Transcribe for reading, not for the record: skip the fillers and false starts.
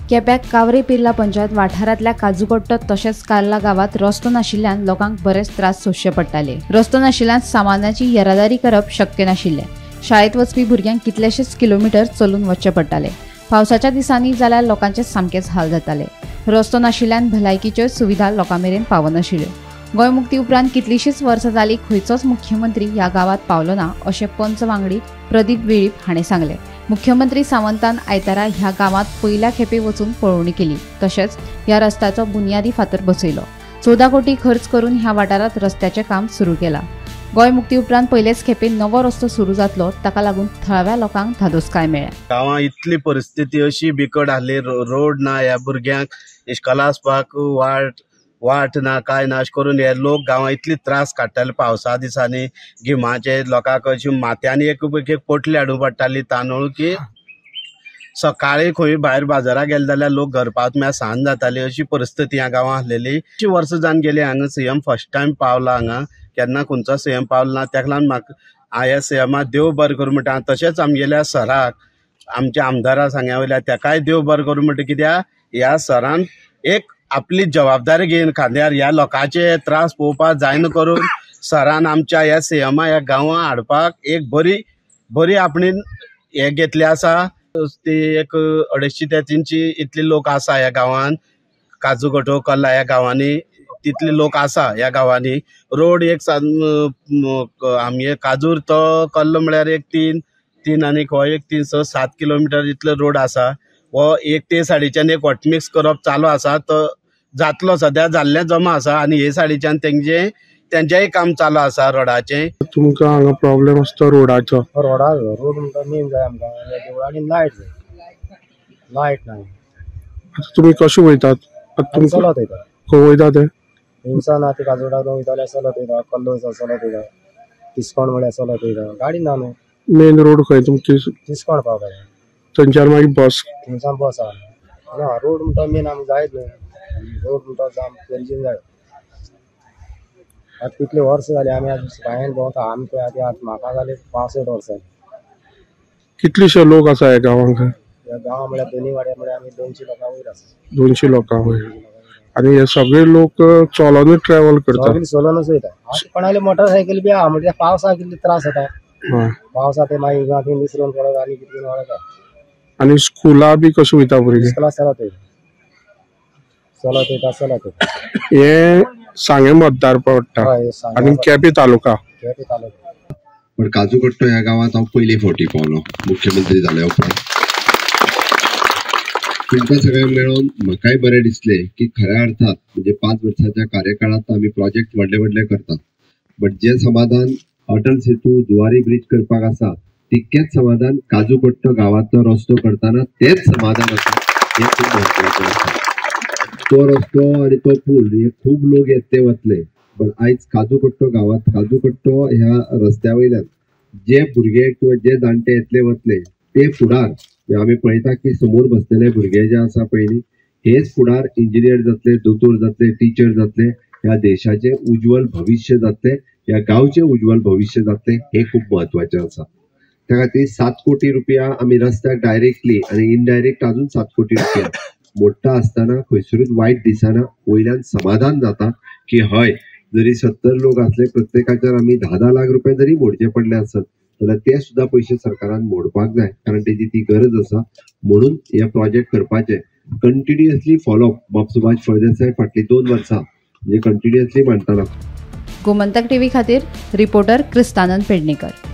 केप्याक कावरे पिर्ला पंचायत वाठारांतल्या काजुकट्टो तशेंच कार्ला गांवांत रस्तो नाशिल्ल्यान लोकांक बरेच त्रास सोंसचे पडटाले. रस्तो नाशिल्ल्यान सामानाची येरादारी करप शक्य नाशिल्लें. शाळेंत वचपी भुरग्यांक कितलेशेच किलोमिटर चलून वचचें पडटालें. पावसाच्या दिसांनी जाल्यार लोकांचे सामकेच हाल जाताले. रस्तो नाशिल्ल्यान भलायकीच्यो सुविधा लोकां मेरेन पावनाशिल्ल्यो. गोंय मुक्ती उपरांत कितलींशींच वर्सां जालीं खंयचोच मुख्यमंत्री ह्या गांवांत पावलो ना अशें पंच वांगडी प्रदीप वेळीप हाणें सांगलें. मुख्यमंत्री सावंतान आयतारा ह्या गांवांत पयल्या खेपे वचून पळोवणी केली. तशेंच ह्या रस्त्याचो बुन्यादी फातर बसयलो. 14 कोटी खर्च करून ह्या वाठारांत रस्त्याचें काम सुरू केलां. गोंय मुक्ती उपरांत पयलेच खेपे नवो रस्तो सुरू जातलो, ताका लागून थळाव्या लोकांक धादोसकाय मेळ्ळ्या. गांवां इतली परिस्थिती अशी बिकट आसली, रोड ना, ह्या भुरग्यांक इश्कोला वचपाक वाट ना, काय ना, अशें करून हे लोक गांवां इतली त्रास काडटाले. पावसा दिसांनी गिमाचे लोकांक अशी माथ्यांनी एक एक पोटली हाडूंक पडटाली तांदूळ, की सकाळी खंय भायर बाजाराक गेले जाल्यार लोक घर पावत म्हळ्यार सांज जाताली. अशी परिस्थिती ह्या गांवां आसलेली. अशी वर्सां जावन गेली हांगा सीएम फर्स्ट टायम पावला. हांगा केन्ना खंयचो सीएम पावलो ना, ताका लागून म्हाका ह्या सीएमाक देव बरें करूं म्हणटा. तशेंच आमगेल्या सराक, आमच्या आमदारा सांग्या वयल्या ताकाय देव बरें करूं म्हणटा, कित्याक ह्या सरान एक आपली जबाबदारी घेवन खांद्यार ह्या लोकांचे त्रास पळोवपाक जायना करून सरान आमच्या ह्या सीएमा ह्या गांवां हाडपाक एक बरी बरी आपणे हें घेतली आसा. ती एक 250 ते 300 इतले लोक आसा ह्या गांवांत. काजुकट्टो कल्ला ह्या गांवांनी तितले लोक आसा ह्या गांवांनी. रोड एक आमगे काजूर तो कल्लो म्हळ्यार एक 3 आनी हो एक 3 6 7 किलोमिटर इतलो रोड आसा. हो एक ते सायडीच्यान एक हॉटमिक्स करप चालू आसा, तो जातलो, सद्या जाल्लें जमा आसा. आनी हे सायडीच्यान तेंचेय काम चालू आसा रोडाचें. तुमकां हांगा प्रॉब्लेम आसता रोडाचो? रोडाचो, रोड म्हणटा मेन जाय आमकां. देवळांनी लायट जाय, लायट ना. आतां तुमी कशें वयतात? चलत वयता. खंय वयता ते? हिंसा ना, ते काजोडा वयताले चलत वयता, कल्लो चलत वयता, तिस्कोण म्हळ्यार चलत वयता, गाडी ना न्हू. मेन रोड खंय तुमची? तिस्कोण पावपाक थंयच्यान मागीर बस, थंयच्यान बस आहा ना. रोड म्हणटा मेन आमकां जायच न्हू, रोड म्हणटा जाम गरजेन जाय. आतां कितले वर्सां जाली आमी आतां बांयन भोंवता. आमकां आतां म्हाका जाले 65 वर्सां. कितलेशे लोक आसा ह्या गांवांक? ह्या गांवा म्हळ्यार दोनी वाड्यार म्हळ्यार आमी 200 लोकां वयर आसा. 200 लोकां वयर. आनी हे सगळे लोक चलोनूच ट्रॅव्हल करतात? सगळे चलोनूच वयता. आतां कोणाले मोटरसायकल बी आहा, म्हणजे पावसाक कितले त्रास जाता. पावसा ते मागीर थंय निसरून पडत आनी कितें वळता. आनी स्कुला बी कशें वयता भुरगीं? स्कुला चलत वयता, चलत वयता, चलत वयता. हे सांगें मतदार पडटा आनी केपें तालुका. केपें तालुका. पण काजुकट्टो ह्या गांवांत हांव पयले फावटी पावलो मुख्यमंत्री जाल्या उपरांत. तुमकां सगळ्यांक मेळोन म्हाकाय बरें दिसलें की खऱ्या अर्थात म्हणजे 5 वर्साच्या कार्यकाळांत आमी प्रोजेक्ट व्हडले व्हडले करतात, बट जे समाधान अटल सेतू जुवारी ब्रिज करपाक आसा तितकेंच समाधान काजुकट्टो गांवांतलो रस्तो करतना तेच समाधान आसा, हें खूब म्हत्वाचें आसा. तो रस्तो आनी तो पूल हे खूब लोक येतले वतले, पण आयज काजुकट्टो गांवांत काजुकट्टो ह्या रस्त्या वयल्यान जे भुरगे किंवा जे जाणटे येतले वतले ते फुडार आमी पळयता की समोर बसलेले भुरगे जे आसा पयलीं हेच फुडार इंजिनियर जातले, दोतोर जातले, टिचर जातले, ह्या देशाचें उज्ज्वल भविश्य जातलें, ह्या गांवचें उज्ज्वल भविश्य जातलें, हें खूब म्हत्वाचें आसा. त्या खातीर 7 कोटी रुपया आमी रस्त्याक डायरेक्टली आनी इनडायरेक्ट अजून 7 कोटी रुपया मोडटा आसतना खंयसरूच वायट दिसना, वयल्यान समाधान जाता की हय जरी 70 लोक आसले प्रत्येकाचेर आमी 10-10 लाख रुपया जरी मोडचे पडले आसत जाल्यार ते सुद्दां पयशे सरकारान मोडपाक जाय, कारण तेजी ती गरज आसा. म्हणून हे प्रोजेक्ट करपाचे कंटिन्युअसली फॉलोअप बाब सुभाष फळदेसाय फाटली 2 वर्सां म्हणजे कंटिन्युअसली मांडटना. गोमंतक टीव्ही खातीर रिपोर्टर क्रिस्तानंद पेडणेकर.